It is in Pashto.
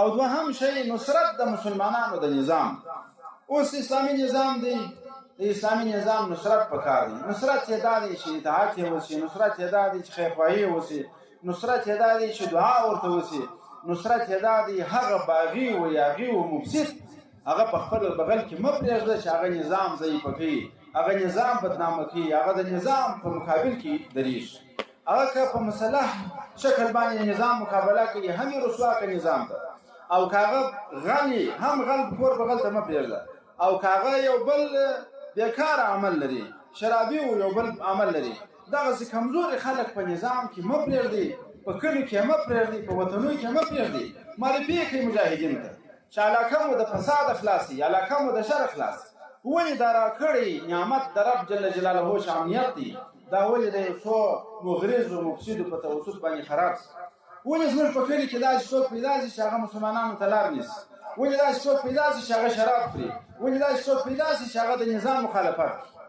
او دوهم شی نصرت د مسلمانانو د نظام. اوس اسلامي نظام دی، د اسلامي نظام نصرت پکار دی. نصرت یې دا دی چې اطاعت یې وشي، نصرت یې دا دی چې خیرخواهي یې وشي، نصرت یې دا دی چې دعا ورته وشي، نصرت یې دا دی هغه باغي و یاغي و مفسد هغه په خپل بغل کې مه پرېږده چې هغه نظام ضعیفه کوي، هغه نظام بدنامه کوي، هغه د نظام په مقابل کې درېږي. هغه که په مسلح شکل باندې نظام مقابله کوي هم یې رسوا که نظام ته، او که هغه غل هم غل کور بغل ته مه پرېږده، او که هغه یو بل بېکاره عمل لري، شرابي او یو بل عمل لري، دغسې کمزوري خلک په نظام کې مه پرېږدئ، په کلیو کې مه پرېږدئ، په وطنونو کې مه پرېږدئ. معرفي یې کړئ مجاهدینو ته چې علاقه مو د فساده خلاص شي، علاقه مو د شره خلاص. ولې دا راکړی نعمت د رب جل جلاله چې امنیت دی، دا ولې د یو څو مغرضو مفسدو په توسط باندې خراب شي؟ ولې زموږ په کلي کې داسې څوک پیدا شي چې هغه مسلمانانو ته لار نیسي؟ ولې داسې څوک پیدا شي چې هغه شراب خوري؟ ولې داسې څوک پیدا شي چې هغه د نظام مخالفت کوي؟